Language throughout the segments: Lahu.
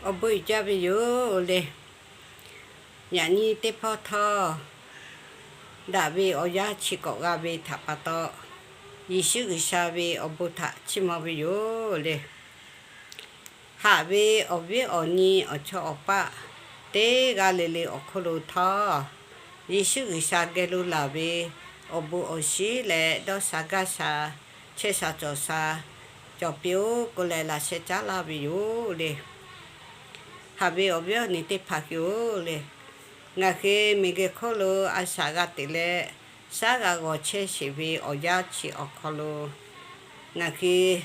Awˬ bon uiˍ jaˇ ve yoˬ le. Yaꞈ nyi teˇ hpawˇ htawˇ, daꞈ ve awˬ yanˇ chi k'awꞈ g'a ve htaꞈ pa taw, Yeˍsuˆ G'uiˬsha ve awˬ bon htaꞈ chiˇ mvuh ve yoˬ le. Haꞈ ve awˬ viˉ awˬ nyi awˬ chawˇ awˬ paˆ teˇ g'aˇ le le awˬ hk'oˆ lo htawˇ, Yeˍsuˆ G'uiˬsha geh lo laˬ ve awˬ bon awˬ shinˉ leh dawˇ sha gaˇ sha, chehˇ sha cawˬ sha, cawˬ piˇ-oˆ k'oˆ leh laꞈ sheh caˉ laˇ ve yoˬ le. Haꞈ ve awˬ viˉ awˬ nyi teˇ hpaˍ hui-oˬ le, ngaˬ hui miˬguiˬ hk'oˆ lo a shaꞈ g'a teꞈ leh, shaˉ g'a g'awˬ chehˇ sheˍ ve awˬ yanˇ chi awˬ hk'aw lo, ngaˬ hui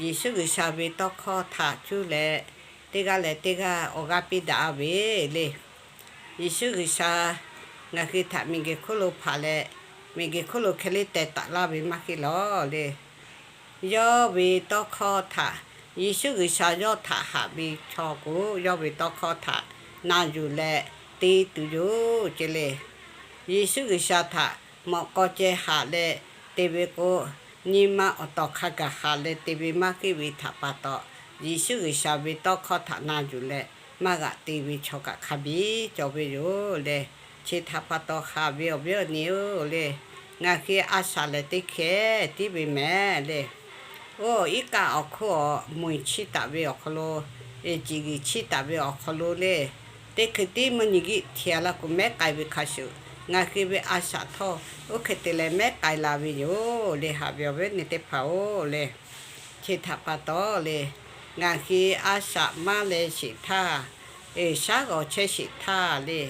Yeˍsuˆ G'uiˬsha ve tawˇ hkawˇ htaꞈ cuˇ leh, teˇ g'aˇ leh teˇ g'aˇ awˬ g'aˇ piˇ daꞈ-a ve le. Yeˍsuˆ G'uiˬsha ngaˬ hui htaꞈ miˬguiˬ hk'oˆ lo hpaꞈ leh, miˬguiˬ hk'oˆ lo hkeh leˇ teh taˍ laˇ ve maˇ heˆ lawˬ le. Yawˇ ve tawˇ hkawˇ htaꞈ, Yeˍsuˆ G'uiˬsha yawˇ htaꞈ haꞈ ve chaw k'o, yawˇ ve tawˇ hkawˇ htaꞈ na yuˬ leh te tuˬ yoˬ ce le. Yeˍsuˆ G'uiˬsha htaꞈ mawꞈ k'aw ceh haꞈ leh te ve k'o, nyi ma awˬ tawˍ hk'a gaˬ haꞈ leh te ve maˇ heˆ ve htaꞈ pa taw, Yeˍsuˆ G'uiˬsha ve tawˇ hkawˇ htaꞈ na yuˬ leh maˇ g'aꞈ te ve chaw kaꞈ hk'a biˇ cawˬ ve yoˬ le. Chi htaꞈ pa taw haꞈ ve awˬ viˉ awˬ nyi-oˬ le, ngaˬ hui a shaꞈ lehˬ teˇ hkeh tiˉ ve mehˍ le. Oˇ iˉ kaˆ awˬ hk'oˆ awˬ moˍ chiˇ taˍ ve awˬ hk'aw lo, eˍ ciˍ g'uiˬ chiˇ taˍ ve awˬ hk'aw lo le, teˇ hkui tiˉ mvuhˇ nyi g'euˆ hti-a laˇ k'o mehˉ k'ai ve hk'a shuˍ, ngaˬ hui ve a shaꞈ htawˇ oˇ hk'e te leh mehˉ k'ai la ve yoˬ le, haꞈ ve awˬ viˉ awˬ nyi teˇ hpaˍ-oˬ le. Chi htaꞈ pa taw le, ngaˬ hui a shaꞈ maˇ leh sheˍ htaˇ, eˍ shaˉ g'awˬ chehˇ sheˍ htaˇ le,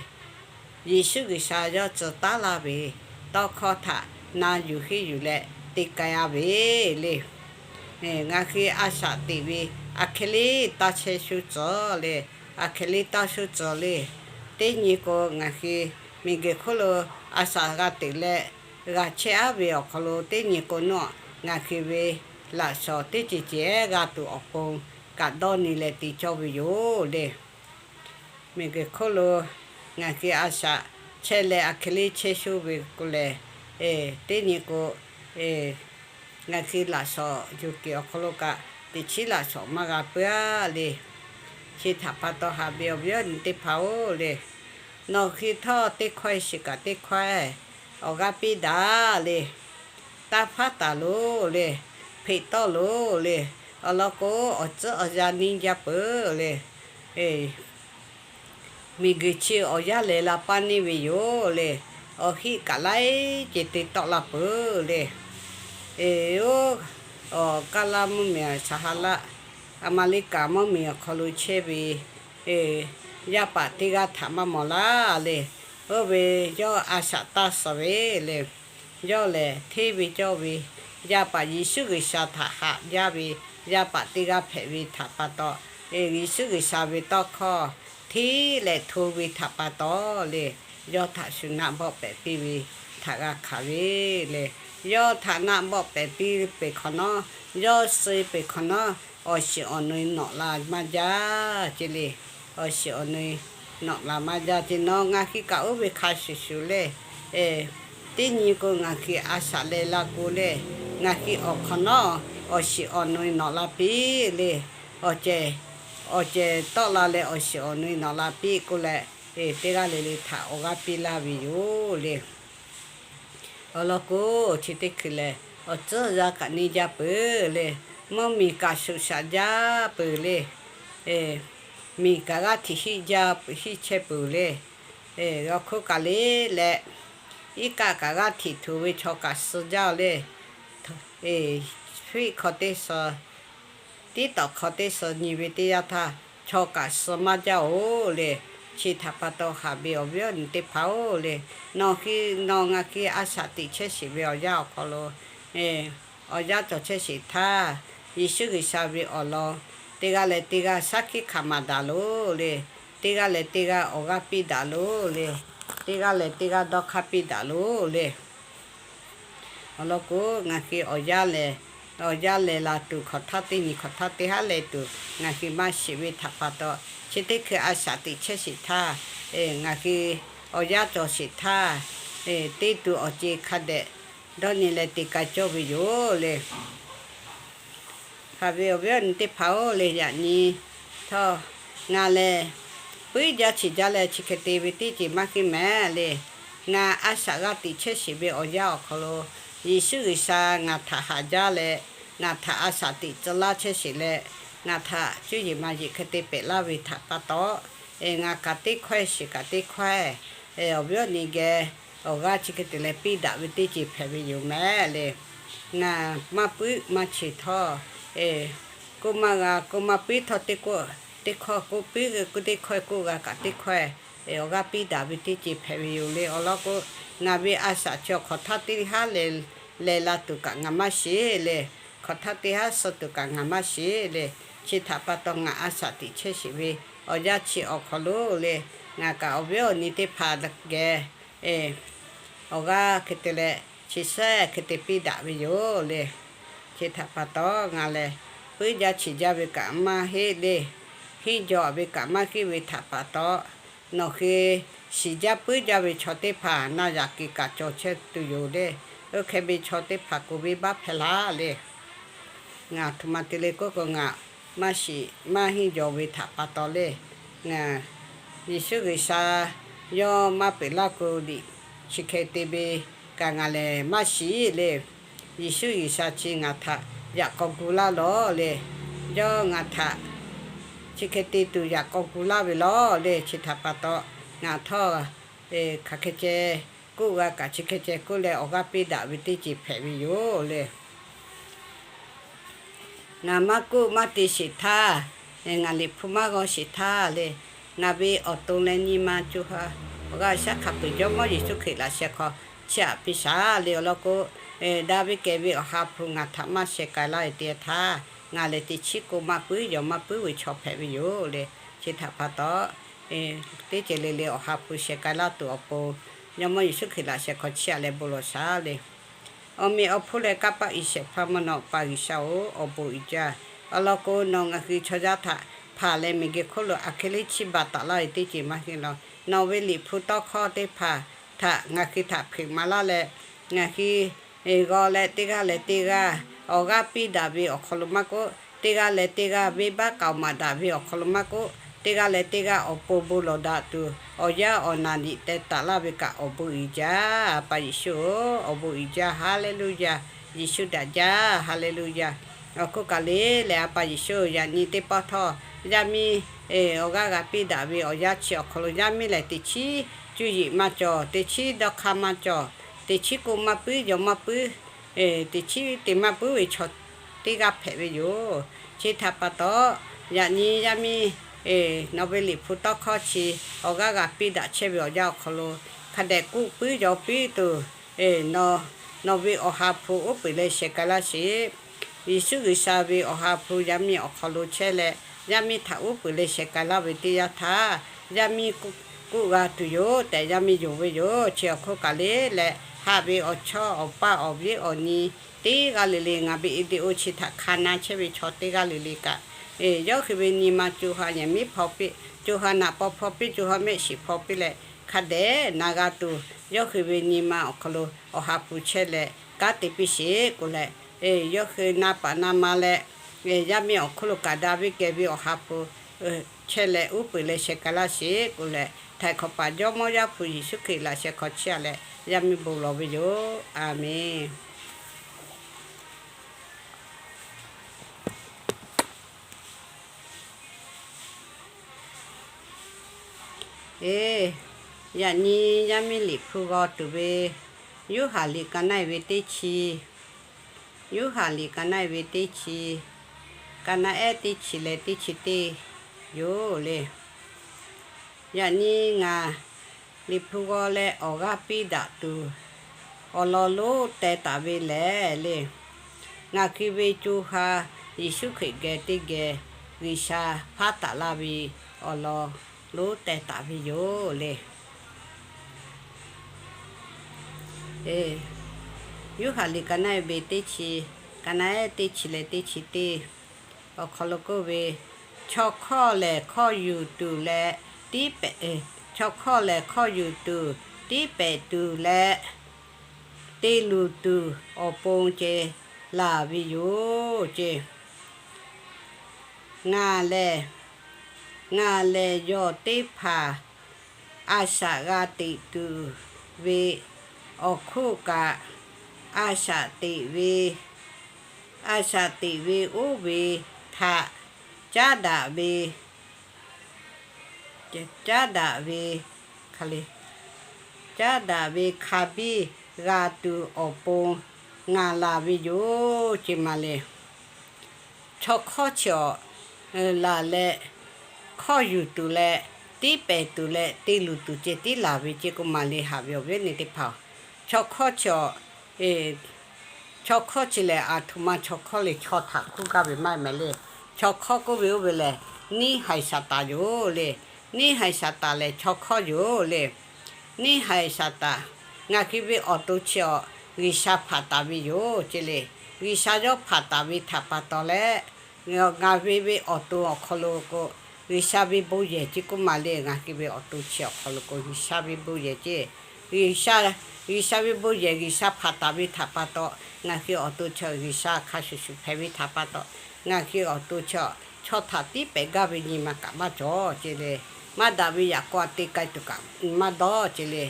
Yeˍsuˆ G'uiˬsha yawˇ tcuh taˉ laˇ ve tawˇ hkawˇ htaꞈ na yuˬ henˇ yuˬ leh te k'ai-a ve le. Ngaˬ hui a shaꞈ teꞈ ve aˬ hk'e le taˇ chehˇ shuˉ tcuh le, aˬ hk'e le taˇ shuˉ tcuh le. Teˇ nyi k'o ngaˬ hui miˬguiˬ hk'oˆ lo a shaꞈ g'a teꞈ leh g'a chehˇ-aˉ ve awˬ hk'aw lo teˇ nyi k'o nawˬ ngaˬ hui ve laꞈ shawnˍ teˇ ceuˬ ceuˬ g'a tuˬ awˬ pon kaꞈ dawˇ nyi leh te cawˇ ve yoˬ le. Miˬguiˬ hk'oˆ lo ngaˬ hui a shaꞈ chehˇ leh aˬ hk'e le chehˇ shuˉ ve k'o lehˬ, teˇ nyi k'o ngaˬ hui laꞈ shawnˍ yuˬ kuiˬ awˬ hk'aw lo kaꞈ teꞈ chiˉ laꞈ shawnˍ maˇ g'a puiˉ-a le. Chi htaꞈ pa taw haꞈ ve awˬ viˉ awˬ nyi teˇ hpaˍ-oˬ le, nawˬ hui htawˇ teˇ hkawehˇ shiˍ kaꞈ teˇ hkawehˇ awˬ g'aˇ piˇ daꞈ le. Taˇ hpaˉ taˍ loˬ le, hpeꞈ tawˆ loˬ le, awˬ lawn k'o awˬ tcuhˉ awˬ yanˇ neˇ jaˇ peuˬ le. Miˬguiˬ chi awˬ yanˇ lehˬ la paˇ neˇ ve yoˬ le. Awˬ heˆ kaꞈ laiˉ ceuˬ te tawˆ la peuˬ le. Eˬ, oˇ, awˬ, Kaˇlaˇ mvuhˇmiˬ, Saˍhaˍlaˆ, Aˍmeˍriˆkaˍ mvuhˇmiˬ awˬ hk'aw lo chehˇ ve, eˬ, yaˇ paˍ teˇ g'aˇ htaꞈ maˇ mawˬ laˇ le. Oˇ ve yawˇ a shaꞈ taˇ suh ve le. Yawˇ lehˬ hteˇ ve cawˇ ve yaˇ paˍ Yeˍsuˆ G'uiˬsha htaꞈ haꞈ jaˇ ve yaˇ paˍ teˇ g'aˇ hpehꞈ ve htaꞈ pa taw, Yeˍsuˆ G'uiˬsha ve tawˇ hkawˇ hteˇ leh hto ve htaꞈ pa taw le, yawˇ htaꞈ shu naˆ bawˆ pehˍ piˇ ve htaꞈ g'a hkanˍ ve le. Yawˇ htaꞈ naˆ bawˆ pehˍ piˇ peuˬ hk'awꞈ nawˉ, yawˇ suh peuˬ hk'awꞈ nawˉ, awˬ shiˍ awˬ nu nawꞈ la maˇ jaˇ ce le. Awˬ shiˍ awˬ nu nawꞈ la maˇ jaˇ ce. Nawˬ ngaˬ hui kaꞈ oˇ ve hk'a shuˍ shuˍ le, teˇ nyi k'o ngaˬ hui a shaꞈ leh la k'o le, ngaˬ hui awˬ hk'awꞈ nawˉ awˬ shiˍ awˬ nu nawꞈ la piˇ le. Awˬ cehˬ, awˬ cehˬ tawˆ la leh awˬ shiˍ awˬ nu nawꞈ la piˇ k'oˆ leh, teˇ g'aˇ le le htaꞈ awˬ g'aˇ piˇ laˇ ve yoˬ le. Awˬ lawn k'o, chi teˇ hkui lehˬ awˬ tcuhˉ awˬ yanˇ kaꞈ neˇ jaˇ peuˬ le. Mvuhˇmiˬ kaꞈ shuꞈ shaꞈ jaˇ peuˬ le. Miˬ kaꞈ g'aˇ htiꞈ hiˆ jaˇ, hiˆ chehˇ peuˬ le. G'awˬ hkuˇ kaꞈ le leh, iˉ kaˆ kaꞈ g'aˇ htiꞈ htoꞈ ve chaw kaꞈ suh jaˇ le. Fiˆ hk'aw teˇ suh, tiˉ tawꞈ hk'aw teˇ suh nyi ve teˇ yanˇ htaˇ, chaw kaꞈ suh maˇ jaˇ-oˬ le. Chi htaꞈ pa taw haꞈ ve awˬ viˉ awˬ nyi teˇ hpaˍ-oˬ le, nawˬ hui, nawˬ ngaˬ hui a shaꞈ teꞈ chehˇ sheˍ ve awˬ yanˇ awˬ hk'aw lo, awˬ yanˇ cawˬ chehˇ sheˍ htaˇ, Yeˍsuˆ G'uiˬsha ve awˬ lawn teˇ g'aˇ leh teˇ g'aˇ shaˉ hkiˆ hkanˍ maˍ daꞈ loˬ le. Teˇ g'aˇ leh teˇ g'aˇ awˬ g'aˇ piˇ daꞈ loˬ le. Teˇ g'aˇ leh teˇ g'aˇ dawˇ hk'aˇ piˇ daꞈ loˬ le. Awˬ lawn k'o, ngaˬ hui awˬ yanˇ lehˬ, awˬ yanˇ lehˬ la tuˬ hk'awꞈ htaˇ teˇ nyi hk'awꞈ htaˇ teˇ haˉ leh tuˬ ngaˬ hui maˇ shiˍ ve htaꞈ pa taw, chi teˇ hkui a shaꞈ teꞈ chehˇ sheˍ htaˇ, ngaˬ hui awˬ yanˇ cawˬ sheˍ htaˇ, te tuˬ awˬ ceˬ hk'a dehꞈ dawˇ nyi leh te k'ai cawˇ ve yoˬ le. Haꞈ ve awˬ viˉ awˬ nyi teˇ hpaˍ-oˬ le, yaꞈ nyi Htawˇ, ngaˬ lehˬ puiˉ jaˇ chi jaˇ leh chi hk'e te ve teˇ ceuˬ maˇ heˆ mehˍ le. Ngaˬ a shaꞈ g'a tiꞈ chehˇ sheˍ ve awˬ yanˇ awˬ hk'aw lo, Yeˍsuˆ G'uiˬsha ngaˬ htaꞈ haꞈ jaˇ leh, ngaˬ htaꞈ a shaꞈ tiꞈ tcuh laˇ chehˇ sheˍ leh, ngaˬ htaꞈ cuˇ yiˍ maˍ yiˍ hk'e te pehꞈ laˇ ve htaꞈ pa taw, ngaˬ kaꞈ teˇ hkawehˇ, shiˍ kaꞈ teˇ hkawehˇ, awˬ viˉ awˬ nyi geh awˬ g'aˇ chi hk'e te leh piˇ daꞈ ve teˇ ceuˬ hpehꞈ ve yoˬ mehˍ le. Ngaˬ maˇ puiˉ maˇ chi htawˇ, k'oˆ maˇ g'a k'oˆ maˇ puiˉ htawˇ, teˇ hkawˇ k'oˆ puiˉ, teˇ hkawˇ k'oˆ g'a kaꞈ teˇ hkawˇ, awˬ g'aˇ piˇ daꞈ ve teˇ ceuˬ hpehꞈ ve yoˬ le. Awˬ lawn k'o, ngaˬ ve a shaꞈ chi awˬ hk'awꞈ htaˇ teˇ haˉ leh leh la tuˬ kaꞈ ngaˬ maˇ shiˍ le. Hk'awꞈ htaˇ teˇ haˉ suh tuˬ kaꞈ ngaˬ maˇ shiˍ le. Chi htaꞈ pa taw ngaˬ a shaꞈ tiꞈ chehˇ sheˍ ve awˬ yanˇ chi awˬ hk'aw lo le, ngaˬ kaꞈ awˬ viˉ awˬ nyi teˇ hpaˍ geh awˬ g'aˇ hk'e te leh chi sehˉ hk'e te piˇ daꞈ ve yoˬ le. Chi htaꞈ pa taw ngaˬ lehˬ puiˉ jaˇ chi jaˇ ve kaꞈ maˇ heˆ le. Henˇ jawˬ ve kaꞈ maˇ heˆ ve htaꞈ pa taw, nawˬ hui shiˍ jaˇ puiˉ jaˇ ve chaw teˇ hpaˍ na yaꞈ kehˬ kaꞈ cawˬ chehˇ tuˬ yoˬ le. Oˇ hk'e ve chaw teˇ hpaˍ k'oˍ venˇbaˆ hpehˇ laˇ le. Ngaˬ htoꞈ ma te le k'oˆ k'o, ngaˬ maˇ shiˍ maˇ henˇ jawˬ ve htaꞈ pa taw le, ngaˬ Yeˍsuˆ G'uiˬsha yawˇ maˇ peꞈ laˇ k'o liꞈ chi hk'e te ve kaꞈ ngaˬ lehˬ maˇ shiˍ le. Yeˍsuˆ G'uiˬsha chi ngaˬ htaꞈ yaꞈ k'aw gu laˇ lawˬ le. Yawˇ ngaˬ htaꞈ chi hk'e te tuˬ yaꞈ k'aw gu laˇ ve lawˬ le. Chi htaꞈ pa taw, ngaˬ htawˇ hk'aˬ hk'e ceh k'oˆ g'a kaꞈ chi hk'e ceh k'oˆ leh awˬ g'aˇ piˇ daꞈ ve teˇ ceuˬ hpehꞈ ve yoˬ le. Ngaˬ maˇ k'oˆ maˇ te sheˍ htaˇ, ngaˬ liꞈ hpu maˇ g'aw sheˍ htaˇ le, ngaˬ ve awˬ to leh nyi ma co ha awˬ g'aˇ shaˉ hk'a peu-eˬ Jawˇmawˇ Yeˍsuˆ Hkriꞈ laꞈ sheh hk'aw chiˇ aꞈ piˇ shaˍ le. Awˬ lawn k'o, daꞈ ve kehˬ ve awˬ ha hpu ngaˬ htaꞈ maˇ sheh k'ai laˇ ve teˇ yanˇ htaˇ, ngaˬ lehˬ teˇ chiˉ k'oˆ maˇ puiˉ yawˬ maˇ puiˉ ve chaw hpehꞈ ve yoˬ le. Chi htaꞈ pa taw, teˇ ceuˬ le le awˬ ha hpu sheh k'ai laˇ tuˬ awˬ pon, Jawˇmawˇ Yeˍsuˆ Hkriꞈ laꞈ sheh hk'aw chiˇ aꞈ leh bon lawˬ shaˍ le. Awˬ meꞈ awˬ hponˇ leh kanˇ paˆ iˉ shehˍ hpaˇ mvuhˇ naw pa G'uiˬsha-oˬ, awˬ bon uiˍ jaˇ. Awˬ lawn k'o, nawˬ ngaˬ hui chaw yaˇ htaꞈ hpanˍ leh miˬguiˬ hk'oˆ lo aˬ hk'e le chiˇ baˬ taˍ laˇ ve teˇ ceuˬ maˇ heˆ law. Nawˬ ve liꞈ hpu tawˇ hkawˇ teˇ hpaˍ htaꞈ ngaˬ hui htaꞈ hpeꞈ maˍ laˇ leh, ngaˬ hui g'aw leh teˇ g'aˇ leh teˇ g'aˇ awˬ g'aˇ piˇ daꞈ ve awˬ hk'aw lo maˇ k'oˆ, teˇ g'aˇ leh teˇ g'aˇ venˇbaˆ k'aoˍ maˍ daꞈ ve awˬ hk'aw lo maˇ k'oˆ, teˇ g'aˇ leh teˇ g'aˇ awˬ pon bon lawˬ daꞈ tuˬ, awˬ yanˇ awˬ naˍ liꞈ teh taˍ laˇ ve kaꞈ awˬ bon uiˍ jaˇ. A pa Yeˍsuˆ-oˬ, awˬ bon uiˍ jaˇ. Haˍleˍluˆyaˍ. Yeˍsuˆ daꞈ jaˇ. Haˍleˍluˆyaˍ. Awˬ hk'oˆ kaꞈ le lehˬ, a pa Yeˍsuˆ, yaꞈ nyi teˇ pawˆ htawˇ, yaˇ miˇ awˬ g'aˇ g'a piˇ daꞈ ve awˬ yanˇ chi awˬ hk'aw lo yaˇ miˇ lehˬ teˇ chiˉ cuˇ yiˍ maˇ cawˬ, teˇ chiˉ dawˇ hk'aˇ maˇ cawˬ, teˇ chiˉ k'oˆ maˇ puiˉ yawˬ maˇ puiˉ, teˇ chiˉ te maˇ puiˉ ve chaw teˇ g'aˇ hpehꞈ ve yoˬ. Chi htaꞈ pa taw, yaꞈ nyi yaˇ miˇ nawˬ ve liꞈ hpu tawˇ hkawˇ chi awˬ g'aˇ g'a piˇ daꞈ chehˇ ve awˬ yanˇ awˬ hk'aw lo, hk'a dehꞈ k'oˆ puiˉ yawˬ puiˉ tuˬ, nawˬ ve awˬ ha hpu uˉ peunˍ leh sheh k'ai laˇ sheˍ. Yeˍsuˆ G'uiˬsha ve awˬ ha hpu yaˇ miˇ awˬ hk'aw lo chehˇ leh, yaˇ miˇ htaꞈ uˉ peunˍ leh sheh k'ai laˇ ve teˇ yanˇ htaˇ, yaˇ miˇ k'oˆ g'a tuˬ yoˬ tehꞈ yaˇ miˇ yonˍ ve yoˬ. Chi awˬ hk'oˆ kaꞈ le lehˬ, haꞈ ve awˬ chawˇ awˬ paˇ awˬ viˉ awˬ nyi teˇ g'aˇ le le ngaˬ ve video chi htaꞈ hkanˍ na chehˇ ve chaw teˇ g'aˇ le le kaꞈ, yawˇ hui ve nyi ma co ha yehˬ miˉ hpaw piˇ, co ha naꞈ paw hpaw piˇ, co ha mehˆ shiˍ hpaw piˇ leh, hk'a dehꞈ na g'a tuˬ, yawˇ hui ve nyi ma awˬ hk'aw lo awˬ ha hpu chehˇ leh kanˉ te piˇ sheˍ k'oˆ leh, yawˇ hui na paˍ na ma leh, yaˇ miˇ awˬ hk'oˆ lo kaꞈ daꞈ ve kehˬ ve awˬ ha hpu chehˇ leh uˉ peunˍ leh sheh k'ai laˇ sheˍ k'oˆ leh, htaiˍ hk'awꞈ paˍ Jawˇmawˇ Yaˇ hpu Yeˍsuˆ Hkriꞈ laꞈ sheh hk'aw chiˇ aꞈ leh yaˇ miˇ bon lawˬ ve yoˬ. A menˬ. Eˬ, yaꞈ nyi yaˇ miˇ liꞈ hpu g'aw tuˬ ve, Yoˇhanˬ liꞈ ka naˆ-e ve teˇ chi, Yoˇhanˬ liꞈ ka naˆ-e ve teˇ chi, ka naˆ-ehˉ teˇ chi leh teˇ chi teˇ yoˬ le. Yaꞈ nyi ngaˬ liꞈ hpu g'aw leh awˬ g'aˇ piˇ daꞈ tuˬ awˬ lawn lonˉ teh taˍ ve lehˬ le, ngaˬ hui ve co ha Yeˍsuˆ Hkriꞈ geh teˇ geh G'uiˬsha hpaˉ taˍ laˇ ve awˬ lawn lonˉ teh taˍ ve yoˬ le. Yoˇhanˬ liꞈ ka naˆ-e ve teˇ chi, ka naˆ-ehˉ teˇ chi leh teˇ chi teˇ awˬ hk'aw lo k'oˆ ve, chaw hkawˇ lehˬ hkawˇ yuˬ tuˬ leh tiˉ pehˍ, chaw hkawˇ lehˬ hkawˇ yuˬ tuˬ tiˉ pehˍ tuˬ leh te luˬ tuˬ awˬ pon ceh laˬ ve yoˬ ce. Ngaˬ lehˬ Ngaˬ lehˬ yawˬ teˇ hpaˍ a shaꞈ g'a teꞈ tuˬ ve awˬ hk'oˆ kaꞈ, a shaꞈ teꞈ ve, a shaꞈ teꞈ ve oˇ ve htaꞈ caˉ daꞈ ve, caˉ daꞈ ve, caˉ daꞈ ve hk'a biˇ g'a tuˬ awˬ pon ngaˬ laˬ ve yoˬ ce ma le. Chaw hkawˇ chi awˬ laˬ leh, hkawˇ yuˬ tuˬ leh, tiˉ pehˍ tuˬ leh te luˬ tuˬ ceh tiˉ laˬ ve ce k'oˆ ma le. Haꞈ ve awˬ viˉ awˬ nyi teˇ hpaˍ-oˬ, chaw hkawˇ chi awˬ, chaw hkawˇ chi lehˬ aˬ htoꞈ ma chaw hkawˇ le. Chaw htaꞈ hkuˇ gaˇ ve maˇ heˆ mehˍ le. Chaw hkawˇ k'oˆ ve oˇ ve lehˬ, neˇ haiˬ Saˍtanˍ yoˬ le. Neˇ haiˬ Saˍtanˍ lehˬ chaw hkawˇ yoˬ le. Neˇ haiˬ Saˍtanˍ, ngaˬ hui ve awˬ to chi awˬ G'uiˬsha hpanˍ taˍ ve yoˬ ce le. G'uiˬsha yawˇ hpanˍ taˍ ve htaꞈ pa taw leh, ngaˬ ve ve awˬ to awˬ hk'aw lo k'o, G'uiˬsha ve bon yehˬ ce k'oˆ ma le. Ngaˬ hui ve awˬ to chi awˬ hk'aw lo k'o, G'uiˬsha ve bon yehˬ ce. G'uiˬsha, G'uiˬsha ve bon yehˬ, G'uiˬsha hpanˍ taˍ ve htaꞈ pa taw, ngaˬ hui awˬ to chi G'uiˬsha hk'a shuˍ shuˍ hpehꞈ ve htaꞈ pa taw, ngaˬ hui awˬ to chi chaw htaꞈ tiˉ pehˍ gaˇ ve nyi ma kaꞈ maˇ cawˬ ce le. Maˇ daꞈ ve yaꞈ k'aw te k'ai tuˬ kaꞈ maˇ dawˇ ce le.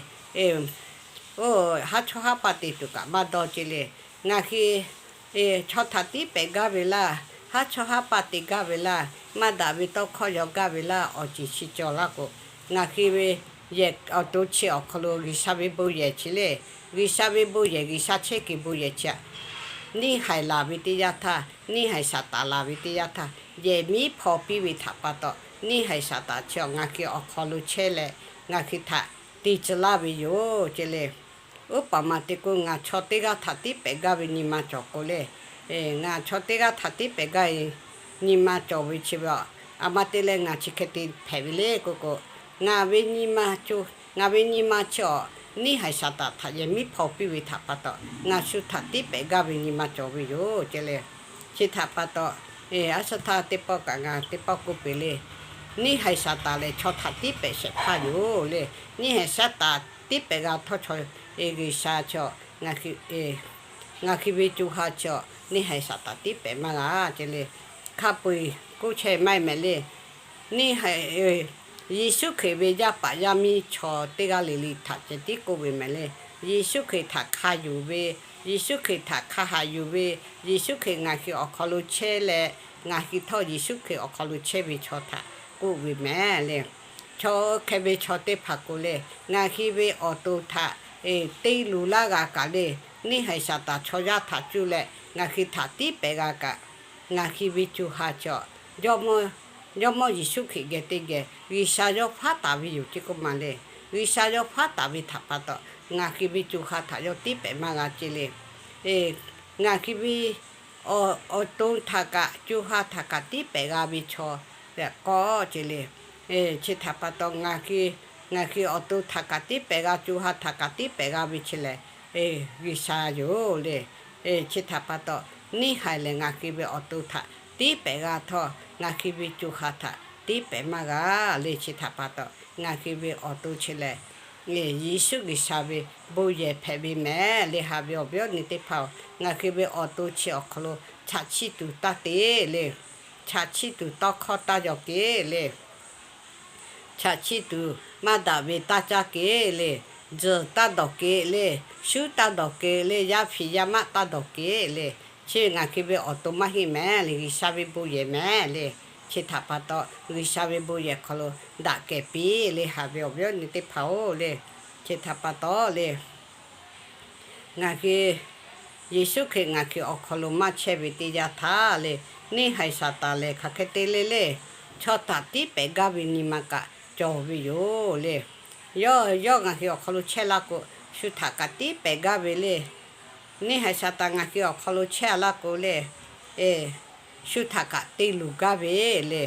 Oˇ, haˉ chawˇ haˉ paˇ te tuˬ kaꞈ maˇ dawˇ ce le. Ngaˬ hui chaw htaꞈ tiˉ pehˍ gaˇ ve laˇ, haˉ chawˇ haˉ paˇ te gaˇ ve laˇ, maˇ daꞈ ve tawˇ hkawˇ yaw gaˇ ve laˇ, awˬ ceˬ chi cawˬ laˇ k'o, ngaˬ hui ve yehˬ awˬ to chi awˬ hk'aw lo G'uiˬsha ve bon yehˬ chi le. G'uiˬsha ve bon yehˬ, G'uiˬsha chehˇ kuiˬ bon yehˬ chi aꞈ, neˇ haiˬ laˬ ve teˇ yanˇ htaˇ, neˇ haiˬ Saˍtanˍ laˬ ve teˇ yanˇ htaˇ, yehˬ miˉ hpaw piˇ ve htaꞈ pa taw, neˇ haiˬ Saˍtanˍ chi awˬ ngaˬ hui awˬ hk'aw lo chehˇ leh, ngaˬ hui htaꞈ te tcuh laˇ ve yoˬ ce le. Oˇ paˍ maˬ te k'o, ngaˬ chaw teˇ g'aˇ htaꞈ tiˉ pehˍ gaˇ ve nyi ma cawˬ k'o le. Ngaˬ chaw teˇ g'aˇ htaꞈ tiˉ pehˍ gaˇ ve nyi ma cawˬ ve chi ve, aˬ ma te leh ngaˬ chi hk'e te hpehꞈ ve le k'oˆ k'o, ngaˬ ve nyi ma, ngaˬ ve nyi ma chi awˬ neˇ haiˬ Saˍtanˍ htaꞈ yehˬ miˉ hpaw piˇ ve htaꞈ pa taw, ngaˬ shu htaꞈ tiˉ pehˍ gaˇ ve nyi ma cawˬ ve yoˬ ce le. Chi htaꞈ pa taw, a shu htaˇ teˇ pawˆ kaꞈ ngaˬ teˇ pawˆ k'oˆ peuˬ le. Neˇ haiˬ Saˍtanˍ lehˬ chaw htaꞈ tiˉ pehˍ shehˍ hpaˇ yoˬ le. Neˇ haiˬ Saˍtanˍ tiˉ pehˍ g'a htawˇ, chaw G'uiˬsha chi ngaˬ hui ve co ha chi neˇ haiˬ Saˍtanˍ tiˉ pehˍ maˇ g'a ce le. Hk'a peu-eˬ k'oˆ chehˇ maˇ heˆ mehˍ le. Neˇ haiˬ, Yeˍsuˆ Hkriꞈ ve yaˇ paˍ yaˇ miˇ chaw teˇ g'aˇ le le htaꞈ ceh tiˉ k'oˆ ve mehˍ le. Yeˍsuˆ Hkriꞈ htaꞈ hk'a yonˍ ve, Yeˍsuˆ Hkriꞈ htaꞈ hk'a haꞈ yuˬ ve, Yeˍsuˆ Hkriꞈ ngaˬ hui awˬ hk'aw lo chehˇ leh, ngaˬ hui htawˇ Yeˍsuˆ Hkriꞈ awˬ hk'aw lo chehˇ ve chaw htaꞈ k'oˆ ve mehˍ le. Chaw hk'e ve chaw teˇ hpaˍ k'o le, ngaˬ hui ve awˬ to htaꞈ te luˬ laˇ g'a kaꞈ le, neˇ haiˬ Saˍtanˍ chaw yaˇ htaꞈ cuˇ leh ngaˬ hui htaꞈ tiˉ pehˍ g'a kaꞈ, ngaˬ hui ve co ha chi Jawˇmawˇ Yeˍsuˆ Hkriꞈ geh teˇ geh G'uiˬsha yawˇ faˉ taˍ ve yoˬ ce k'oˆ ma le. G'uiˬsha yawˇ faˉ taˍ ve htaꞈ pa taw, ngaˬ hui ve co ha htaꞈ yawˇ tiˉ pehˍ maˇ g'a ce le. Ngaˬ hui ve awˬ to htaꞈ kaꞈ co ha htaꞈ kaꞈ tiˉ pehˍ g'a ve chaw k'awꞈ ce le. Chi htaꞈ pa taw, ngaˬ hui awˬ to htaꞈ kaꞈ tiˉ pehˍ g'a, co ha htaꞈ kaꞈ tiˉ pehˍ g'a ve chi lehˬ, G'uiˬsha yoˬ le. Chi htaꞈ pa taw, neˇ haiˬ lehˬ ngaˬ hui ve awˬ to htaꞈ tiˉ pehˍ g'a htawˇ, ngaˬ hui ve co ha htaꞈ tiˉ pehˍ maˇ g'a le. Chi htaꞈ pa taw, ngaˬ hui ve awˬ to chi lehˬ, Yeˍsuˆ G'uiˬsha ve bon yehˬ hpehꞈ ve mehˍ le. Haꞈ ve awˬ viˉ awˬ nyi teˇ hpaˍ-oˬ, ngaˬ hui ve awˬ to chi awˬ hk'aw lo chaꞈ chiˇ tuˬ taˇ te le. Chaꞈ chiˇ tuˬ tawˇ hkawˇ taˇ yaw keˬ le. Chaꞈ chiˇ tuˬ maˇ daꞈ ve taˇ caˇ keˬ le. Tzuhˬ taˇ dawˬ keˬ le. Shuˉ taˇ dawˬ keˬ le. Yaˇ hpiˍ yaˇ maˆ taˇ dawˬ keˬ le. Chi ngaˬ hui ve awˬ to maˇ heˆ mehˍ le. G'uiˬsha ve bon yehˬ mehˍ le. Chi htaꞈ pa taw, G'uiˬsha ve bon yehˬ hk'aw lo daꞈ kehˬ piˇ le. Haꞈ ve awˬ viˉ awˬ nyi teˇ hpaˍ-oˬ le. Chi htaꞈ pa taw le, ngaˬ hui Yeˍsuˆ Hkriꞈ ngaˬ hui awˬ hk'aw lo maˇ chehˇ ve teˇ yanˇ htaˇ le, neˇ haiˬ Saˍtanˍ lehˬ hk'aˬ hk'e te le le, chaw htaꞈ tiˉ pehˍ gaˇ ve nyi ma kaꞈ cawˬ ve yoˬ le. Yawˇ, yawˇ ngaˬ hui awˬ hk'aw lo chehˇ laˇ k'o, shu htaꞈ kaꞈ tiˉ pehˍ gaˇ ve le. Neˇ haiˬ Saˍtanˍ ngaˬ hui awˬ hk'aw lo chehˇ a laˇ k'o le, shu htaꞈ kaꞈ te luˬ gaˇ ve le.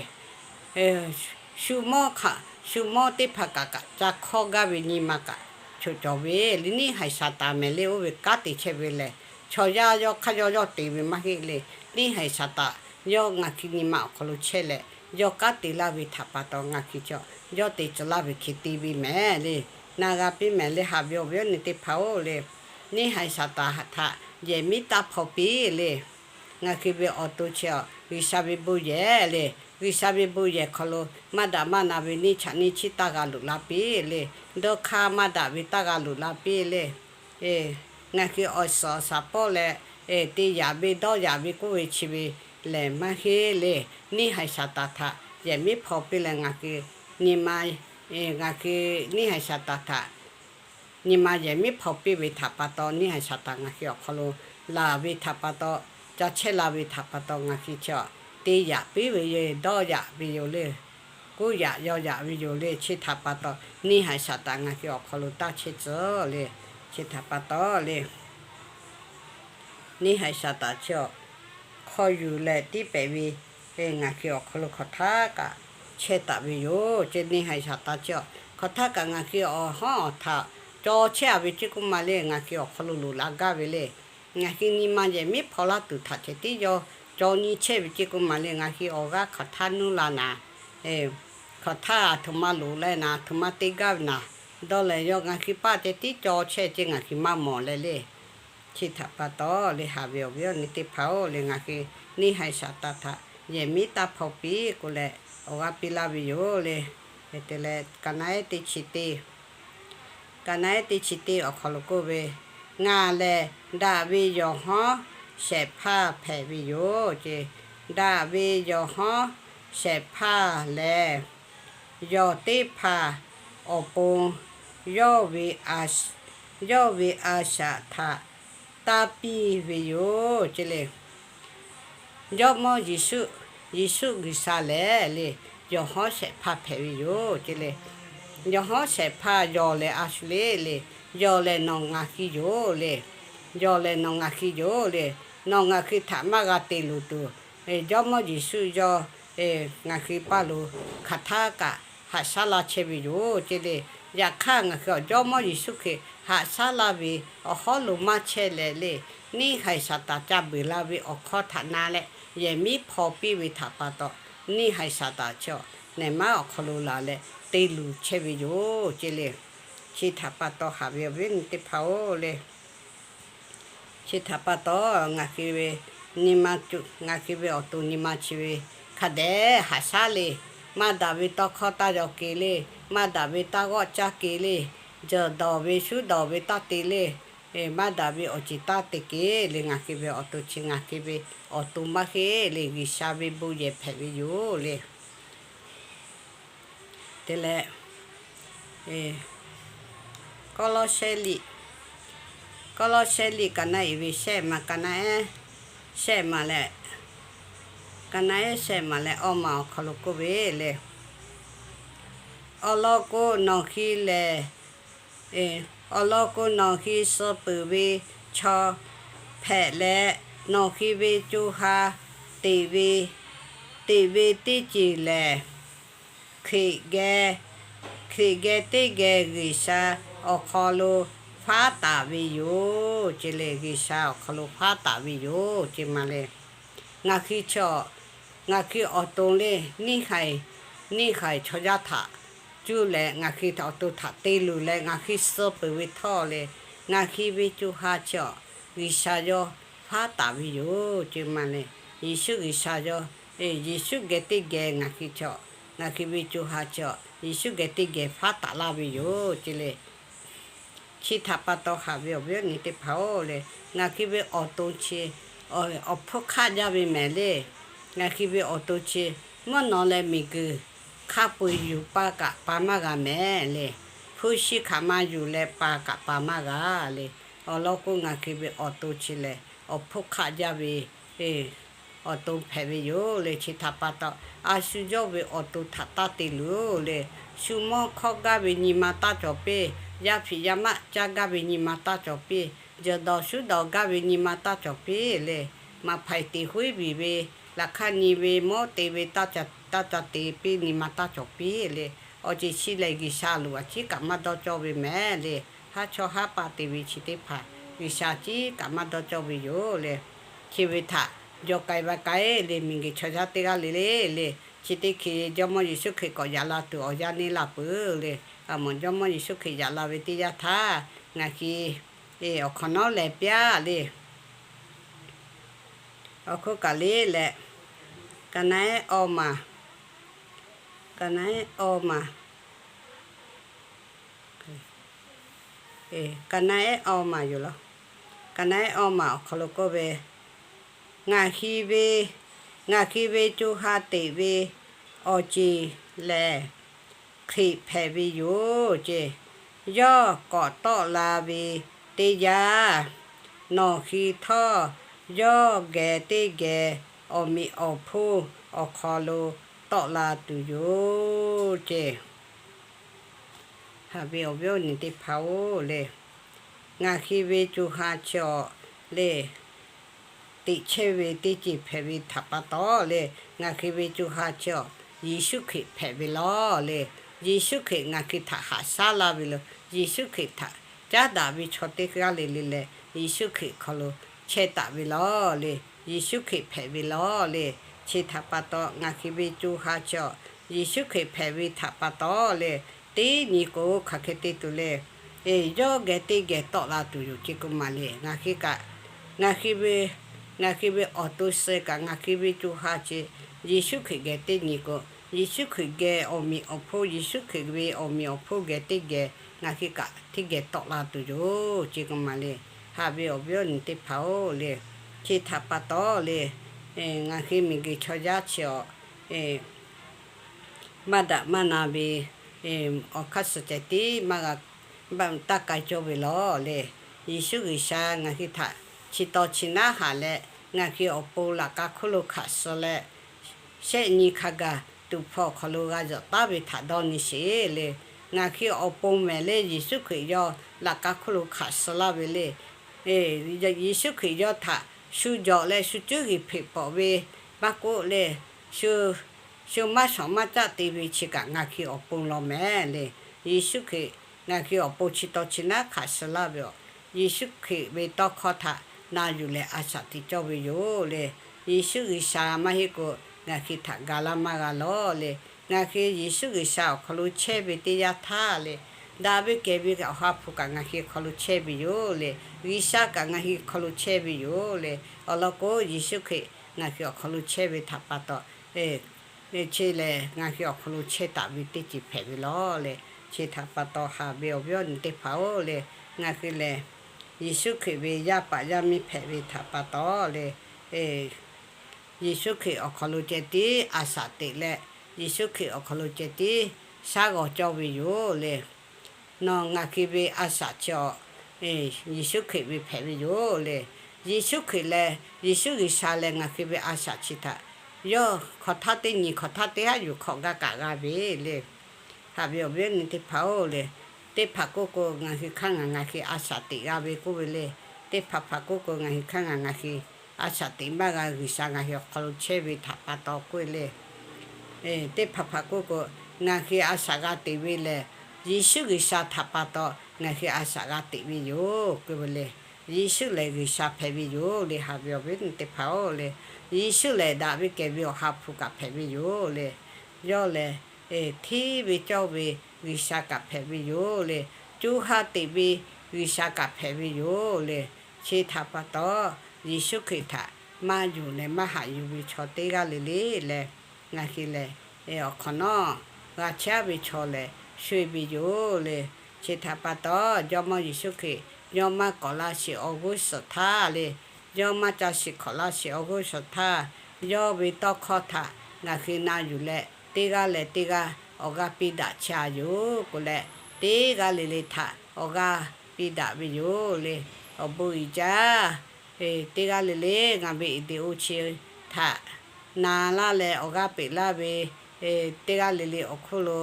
Shu mawˇ hk'aꞈ, shu mawˇ teˇ hpaˍ kaꞈ kaꞈ ca hkawˇ gaˇ ve nyi ma kaꞈ choˬ cawˬ ve le. Neˇ haiˬ Saˍtanˍ mehˍ le. Oˇ ve kanˉ te chehˇ ve lehˬ, chaw yaˇ yawˇ hk'aˇ yawˇ yawˇ te ve maˇ heˆ le. Neˇ haiˬ Saˍtanˍ yawˇ ngaˬ hui nyi ma awˬ hk'aw lo chehˇ leh, yawˇ kanˉ te laˇ ve htaꞈ pa taw ngaˬ hui chaw yawˇ te tcuh laˇ ve hk'e te ve mehˍ le. Na g'a piˇ mehˍ le. Haꞈ ve awˬ viˉ awˬ nyi teˇ hpaˍ-oˬ le, neˇ haiˬ Saˍtanˍ htaꞈ yehˬ miˉ taˇ hpaw piˇ le. Ngaˬ hui ve awˬ to chi a, G'uiˬsha ve bon yehˬ le. G'uiˬsha ve bon yehˬ hk'aw lo maˇ daꞈ maˇ na ve neˇ chaꞈ neˇ chiˇ taˇ g'a loꞈ la piˇ le. Dawˇ hk'aˇ maˇ daꞈ ve taˇ g'a loꞈ la piˇ le. Ngaˬ hui awˬ suhˍ awˬ shaˍ pawˆ leh, te yaꞈ ve dawˇ yaꞈ ve k'oˆ ve chi ve lehˬ maˇ heˆ le. Neˇ haiˬ Saˍtanˍ htaꞈ yehˬ miˉ hpaw piˇ leh ngaˬ hui, ngaˬ hui neˇ haiˬ Saˍtanˍ htaꞈ nyi ma yehˬ miˉ hpaw piˇ ve htaꞈ pa taw, neˇ haiˬ Saˍtanˍ ngaˬ hui awˬ hk'aw lo laˬ ve htaꞈ pa taw, ca chehˇ la ve htaꞈ pa taw ngaˬ hui chi a, te yaꞈ piˇ ve yoˬ, dawˇ yaꞈ ve yoˬ le. Kuˉ yaꞈ yaw yaꞈ ve yoˬ le. Chi htaꞈ pa taw neˇ haiˬ Saˍtanˍ ngaˬ hui awˬ hk'aw lo taˇ chehˇ tcuh le. Chi htaꞈ pa taw le, neˇ haiˬ Saˍtanˍ chi a, hk'aw yuˬ leh tiˉ pehˍ ve, ngaˬ hui awˬ hk'aw lo hk'aˬ htaˇ kaꞈ chehˇ taˍ ve yoˬ ce. Neˇ haiˬ Saˍtanˍ chi a, hk'aˬ htaˇ kaꞈ ngaˬ hui awˬ hawˉ awˬ htaꞈ caw chehˇ a ve ceˇ k'oˆ ma le, ngaˬ hui awˬ hk'aw lo loꞈ la gaˇ ve le. Ngaˬ hui nyi ma yehˬ miˉ hpaw laˇ tuˬ htaꞈ ceh tiˉ yawˇ caw nyi chehˇ ve ceˇ k'oˆ ma le. Ngaˬ hui awˬ g'aˇ hk'aˬ htaˇ nuˇ la naˍ, hk'aˬ htaˇ aˬ htoꞈ ma loꞈ leh naˍ, aˬ htoꞈ ma te gaˇ ve naˍ, dawˇ leh yawˇ ngaˬ hui paˇ ceh tiˉ caw chehˇ ce ngaˬ hui maˇ mawˬ leh le. Chi htaꞈ pa taw le, haꞈ ve awˬ viˉ awˬ nyi teˇ hpaˍ-oˬ le, ngaˬ hui neˇ haiˬ Saˍtanˍ htaꞈ yehˬ miˉ taˇ hpaw piˇ k'o leh awˬ g'aˇ piˇ laˇ ve yoˬ le. Te leh ka naˉ ehˉ teˇ chi teˇ, ka naˉ ehˉ teˇ chi teˇ awˬ hk'aw lo k'oˆ ve, Ngaˬ lehˬ daꞈ ve yawˬ hawˉ shehˍ hpaˇ hpehꞈ ve yoˬ ce. Daꞈ ve yawˬ hawˉ shehˍ hpaˇ lehˬ, yawˬ teˇ hpaˍ awˬ pon yawˇ ve, yawˇ ve a shaꞈ htaꞈ taˇ piˇ ve yoˬ ce le. Jawˇmawˇ Yeˍsuˆ, Yeˍsuˆ G'uiˬsha lehˬ le, yawˬ hawˉ shehˍ hpaˇ hpehꞈ ve yoˬ ce le. Yawˬ hawˉ shehˍ hpaˇ yawˬ lehˬ a shu le le, yawˬ lehˬ nawˬ ngaˬ hui yoˬ le. Yawˬ lehˬ nawˬ ngaˬ hui yoˬ le. Nawˬ ngaˬ hui htaꞈ maˇ g'a te luˬ tuˬ, Jawˇmawˇ Yeˍsuˆ yawˇ ngaˬ hui paˇ lo hk'aˬ htaˇ kaꞈ haꞈ shaˉ laˇ chehˇ ve yoˬ ce le. Yaꞈ hk'aˇ ngaˬ hui awˬ Jawˇmawˇ Yeˍsuˆ Hkriꞈ haꞈ shaˉ laˇ ve awˬ hawˉ lo maˇ chehˇ leh le, neˇ haiˬ Saˍtanˍ ca beuˬ la ve awˬ hkawˇ htaꞈ na leh yehˬ miˉ hpaw piˇ ve htaꞈ pa taw, neˇ haiˬ Saˍtanˍ chi a, nehˬ maˉ awˬ hk'aw lo laˬ leh te luˬ chehˇ ve yoˬ ce le. Chi htaꞈ pa taw haꞈ ve awˬ viˉ awˬ nyi teˇ hpaˍ-oˬ le, chi htaꞈ pa taw ngaˬ hui ve nyi ma, ngaˬ hui ve awˬ to nyi ma chi ve hk'a dehꞈ haꞈ shaˉ le. Maˇ daꞈ ve tawˇ hkawˇ taˇ yaw ke le. Maˇ daꞈ ve taˇ g'awˆ caˇ ke le. Jeuˬ dawˬ ve shuˉ dawˬ ve taˇ te le. Maˇ daꞈ ve awˬ ceˬ taˇ te ke le. Ngaˬ hui ve awˬ to chi ngaˬ hui ve awˬ to maˇ heˆ le. G'uiˬsha ve bon yehˬ hpehꞈ ve yoˬ le. Te leh, Kawˇlawˇsehˇ liꞈ, Kawˇlawˇsehˇ liꞈ ka naˉ iˍ ve shehˆ ma, ka naˉ ehˉ shehˆ ma leh, ka naˉ ehˉ shehˆ ma leh awˇ ma awˬ hk'aw lo k'oˆ ve le, awˬ lawn k'o nawˬ hui lehˬ, awˬ lawn k'o nawˬ hui suh peuˬ ve chaw hpehꞈ leh, nawˬ hui ve co ha teꞈ ve, teꞈ ve teˇ ceuˬ lehˬ, Hkriꞈ geh, Hkriꞈ geh teˇ geh G'uiˬsha awˬ hk'aw lo faˉ taˍ ve yoˬ ce le. G'uiˬsha awˬ hk'aw lo faˉ taˍ ve yoˬ ce ma le. Ngaˬ hui chi a, ngaˬ hui awˬ to le, neˇ haiˬ, neˇ haiˬ chaw yaˇ htaꞈ cuˇ leh ngaˬ hui awˬ to htaꞈ te luˬ leh ngaˬ hui suh peuˬ ve htawˇ le, ngaˬ hui ve co ha chi a, G'uiˬsha yawˇ faˉ taˍ ve yoˬ ce ma le. Yeˍsuˆ G'uiˬsha yawˇ, Yeˍsuˆ geh teˇ geh ngaˬ hui chi a, ngaˬ hui ve co ha chi a, Yeˍsuˆ geh teˇ geh faˉ taˍ laˇ ve yoˬ ce le. Chi htaꞈ pa taw haꞈ ve awˬ viˉ awˬ nyi teˇ hpaˍ-oˬ le, ngaˬ hui ve awˬ to chi awˬ hpfuhˇ hk'aˆ jaˇ ve mehˍ le. Ngaˬ hui ve awˬ to chi mvuhˇ naw leh miˬguiˬ hk'a peu-eˬ yuˬ pa kaꞈ pa maˇ g'a mehˍ le. Hpu shi hk'aˬ ma yuˬ leh pa kaꞈ pa maˇ g'a le. Awˬ lawn k'o ngaˬ hui ve awˬ to chi lehˬ awˬ hpfuhˇ hk'aˆ jaˇ ve awˬ to hpehꞈ ve yoˬ le. Chi htaꞈ pa taw, a shu yawˇ ve awˬ to htaꞈ taˇ te luˬ le. Shu mawˇ hkawˇ gaˇ ve nyi ma taˇ cawˬ piˇ. Yaˇ hpiꞈ yaˇ maˆ caˇ gaˇ ve nyi ma taˇ cawˬ piˇ. Jeuˬ dawˬ shuˉ dawˬ gaˇ ve nyi ma taˇ cawˬ piˇ le. Maꞈ hpaiˍ teꞈ huiˉ biˬ ve, laꞈ hk'aˇ nyi ve mawˇ te ve, taˇ ca te piˇ nyi ma taˇ cawˬ piˇ le. Awˬ ceˬ chi lehˬ G'uiˬsha loꞈ a ciˉ kaꞈ maˇ dawˇ cawˇ ve mehˍ le. Haˉ chawˇ haˉ pa te ve chi teˇ hpaˍ G'uiˬsha ciˉ kaꞈ maˇ dawˇ cawˇ ve yoˬ le. Chi ve htaꞈ jaw k'ai va k'ai le, miˬguiˬ chaw yaˇ teˇ g'aˇ le le le. Chi teˇ hkui Jawˇmawˇ Yeˍsuˆ Hkriꞈ k'awꞈ yaꞈ la tuˬ awˬ yanˇ neˇ la peuˬ le. A mawˬ Jawˇmawˇ Yeˍsuˆ Hkriꞈ yaꞈ la ve teˇ yanˇ htaˇ ngaˬ hui awˬ hk'awꞈ nawˉ leh piˇ le. awˬ hk'oˆ kaꞈ le leh, ka na-ehˉ awˇ maˬ, ka na-ehˉ awˇ maˬ, ka na-ehˉ awˇ maˬ yoˬ law. Ka na-ehˉ awˇ maˬ awˬ hk'aw lo k'oˆ ve, ngaˬ hui ve, ngaˬ hui ve co ha teꞈ ve awˬ ceˬ lehˬ, Hkriꞈ hpehꞈ ve yoˬ ceˇ. Yawˇ k'awꞈ tawˆ la ve teˇ yanˇ, nawˬ hui htawˇ yawˇ geh teˇ geh awˬ meꞈ awˬ hponˇ awˬ hk'aw lo tawˆ la tuˬ yoˬ ceˇ. Haꞈ ve awˬ viˉ awˬ nyi teˇ hpaˍ-oˬ le, ngaˬ hui ve co ha chi awˬ le, teꞈ chehˇ ve teˇ ceuˬ hpehꞈ ve htaꞈ pa taw le, ngaˬ hui ve co ha chi awˬ Yeˍsuˆ Hkriꞈ hpehꞈ ve law le. Yeˍsuˆ Hkriꞈ ngaˬ hui htaꞈ haꞈ shaˉ laˇ ve lo, Yeˍsuˆ Hkriꞈ htaꞈ caˉ daꞈ ve chaw teˇ g'aˇ le le leh, Yeˍsuˆ Hkriꞈ hk'aw lo chehˇ taˍ ve law le. Yeˍsuˆ Hkriꞈ hpehꞈ ve law le. Chi htaꞈ pa taw ngaˬ hui ve co ha chi awˬ Yeˍsuˆ Hkriꞈ hpehꞈ ve htaꞈ pa taw le, teˇ nyi k'o hk'aˬ hk'e te tuˬ le. Yawˇ geh teˇ geh tawˆ la tuˬ yoˬ ceˇ k'oˆ maˬ le. Ngaˬ hui kaꞈ, ngaˬ hui ve, ngaˬ hui ve awˬ to suh kaꞈ ngaˬ hui ve co ha chi Yeˍsuˆ Hkriꞈ geh teˇ nyi k'o, Yeˍsuˆ Hkriꞈ geh awˬ meꞈ awˬ hponˇ, Yeˍsuˆ Hkriꞈ ve awˬ meꞈ awˬ hponˇ geh teˇ geh ngaˬ hui kaꞈ teˇ geh tawˆ la tuˬ yoˬ ceˇ k'oˆ maˬ le. Haꞈ ve awˬ viˉ awˬ nyi teˇ hpaˍ-oˬ le, chi htaꞈ pa taw le, ngaˬ hui miˬguiˬ chaw yaˇ chi awˬ maˇ daꞈ maˇ na ve awˬ hk'aˇ suh ceh tiˉ maˇ g'a taˇ k'ai cawˇ ve law le. Yeˍsuˆ G'uiˬsha ngaˬ hui htaꞈ chi taw chi naˉ haꞈ leh, ngaˬ hui awˬ pon laꞈ ka hkuˇ lo hkaꞈ suh leh, shehˆ nyi hk'a gaˬ tuˍ hpfuh awˬ hk'aw lo g'a zuhꞈ taˉ ve htaꞈ dawˇ nyi sheˍ le. Ngaˬ hui awˬ pon mehˍ le, Yeˍsuˆ Hkriꞈ yawˇ laꞈ ka hkuˇ lo hkaꞈ suh laˇ ve le. Yeˍsuˆ Hkriꞈ yawˇ htaꞈ shu jawꞈ leh shu cuˉ g'uiˬ hpeꞈ pawꞈ ve maˇ k'oˆ le, shu maˇ shawˍ maˇ caˆ te ve chi kaꞈ ngaˬ hui awˬ pon law mehˍ le. Yeˍsuˆ Hkriꞈ ngaˬ hui awˬ pon chi taw chi naˉ hkaꞈ suh laˇ ve awˬ, Yeˍsuˆ Hkriꞈ ve tawˇ hkawˇ htaꞈ na yuˬ leh a shaꞈ teꞈ cawˇ ve yoˬ le. Yeˍsuˆ G'uiˬsha maˇ heˆ k'o, ngaˬ hui htaꞈ ga laˇ maˇ g'a law le. Ngaˬ hui Yeˍsuˆ G'uiˬsha awˬ hk'aw lo chehˇ ve teˇ yanˇ htaˇ le, daꞈ ve kehˬ ve Awˬ ha hpu kaꞈ ngaˬ hui hk'aw lo chehˇ ve yoˬ le. G'uiˬsha kaꞈ ngaˬ hui hk'aw lo chehˇ ve yoˬ le. Awˬ lawn k'o, Yeˍsuˆ Hkriꞈ ngaˬ hui awˬ hk'aw lo chehˇ ve htaꞈ pa taw, chi lehˬ ngaˬ hui awˬ hk'aw lo chehˇ taˍ ve teˇ ceuˬ hpehꞈ ve law le. Chi htaꞈ pa taw haꞈ ve awˬ viˉ awˬ nyi teˇ hpaˍ-oˬ le, ngaˬ hui lehˬ Yeˍsuˆ Hkriꞈ ve yaˇ paˍ yaˇ miˇ hpehꞈ ve htaꞈ pa taw le, Yeˍsuˆ Hkriꞈ awˬ hk'aw lo ceh tiˉ a shaꞈ teꞈ leh, Yeˍsuˆ Hkriꞈ awˬ hk'aw lo ceh tiˉ shaˉ g'awˬ cawˇ ve yoˬ le. Nawˬ ngaˬ hui ve a shaꞈ chi awˬ Yeˍsuˆ Hkriꞈ ve hpehꞈ ve yoˬ le. Yeˍsuˆ Hkriꞈ leh Yeˍsuˆ G'uiˬsha leh ngaˬ hui ve a shaꞈ chi htaꞈ yawˇ hk'aw htaˇ teˇ nyi hk'aw htaˇ teˇ haˉ yuˬ hk'awꞈ gaˇ kaꞈ g'a ve le. Haꞈ ve awˬ viˉ awˬ nyi teˇ hpaˍ-oˬ le, teˇ hpaˍ k'oˆ k'o, ngaˬ hui hk'aˇ ngaˬ ngaˬ hui a shaꞈ teꞈ g'a ve k'oˆ ve le. Teˇ hpaˍ hpaˍ k'oˆ k'o, ngaˬ hui hk'aˇ ngaˬ ngaˬ hui a shaꞈ teꞈ maˇ g'a, G'uiˬsha ngaˬ hui awˬ hk'aw lo chehˇ ve htaꞈ pa taw k'oˆ ve le. Teˇ hpaˍ hpaˍ k'oˆ k'o, ngaˬ hui a shaꞈ g'a teꞈ ve lehˬ, Yeˍsuˆ G'uiˬsha htaꞈ pa taw ngaˬ hui a shaꞈ g'a teꞈ ve yoˬ k'oˆ ve le. Yeˍsuˆ lehˬ G'uiˬsha hpehꞈ ve yoˬ le. Haꞈ ve awˬ viˉ teˇ hpaˍ-oˬ le, Yeˍsuˆ lehˬ daꞈ ve kehˬ ve Awˬ ha hpu kaꞈ hpehꞈ ve yoˬ le. Yawˇ lehˬ hteˇ ve cawˇ ve G'uiˬsha kaꞈ hpehꞈ ve yoˬ le. Co ha teꞈ ve G'uiˬsha kaꞈ hpehꞈ ve yoˬ le. Chi htaꞈ pa taw, Yeˍsuˆ Hkriꞈ htaꞈ maˇ yonˍ leh maˇ haꞈ yuˬ ve chaw teˇ g'aˇ le le leh, ngaˬ hui lehˬ awˬ hk'awꞈ nawˉ g'a chehˇ ve chaw lehˬ sho-eˬ ve yoˬ le. Chi htaꞈ pa taw, Jawˇmawˇ Yeˍsuˆ Hkriꞈ yawˇ maˇ k'awꞈ laˇ sheˍ awˬ g'uˇ suhˍ htaˇ le, yawˇ maˇ ca shiˍ hk'awꞈ laˇ sheˍ awˬ g'uˇ suhˍ htaˇ, yawˇ ve tawˇ hkawˇ htaꞈ ngaˬ hui na yuˬ leh, teˇ g'aˇ leh teˇ g'aˇ awˬ g'aˇ piˇ daꞈ chehˇ a yoˬ k'o leh, teˇ g'aˇ le le htaꞈ awˬ g'aˇ piˇ daꞈ ve yoˬ le. Awˬ bon uiˍ jaˇ. Teˇ g'aˇ le le ngaˬ ve video chi htaꞈ na laˇ leh awˬ g'aˇ peꞈ laˇ ve teˇ g'aˇ le le awˬ hk'oˆ lo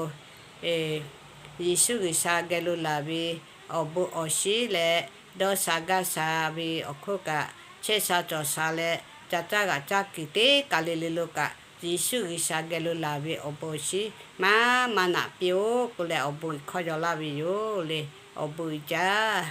Yeˍsuˆ G'uiˬsha geh lo laˬ ve awˬ bon awˬ shinˉ leh dawˇ sha gaˇ sha ve awˬ hk'oˆ kaꞈ, chehˇ sha cawˬ sha leh ca caˇ g'aꞈ caˇ kuiˬ teˇ kaˬ le le lo kaꞈ, Yeˍsuˆ G'uiˬsha geh lo laˬ ve awˬ bon awˬ shinˉ maˇ maˇ naꞈ piˇ-oˆ k'oˆ leh awˬ bon hkawˇ yaw laˇ ve yoˬ le. Awˬ bon uiˍ jaˇ.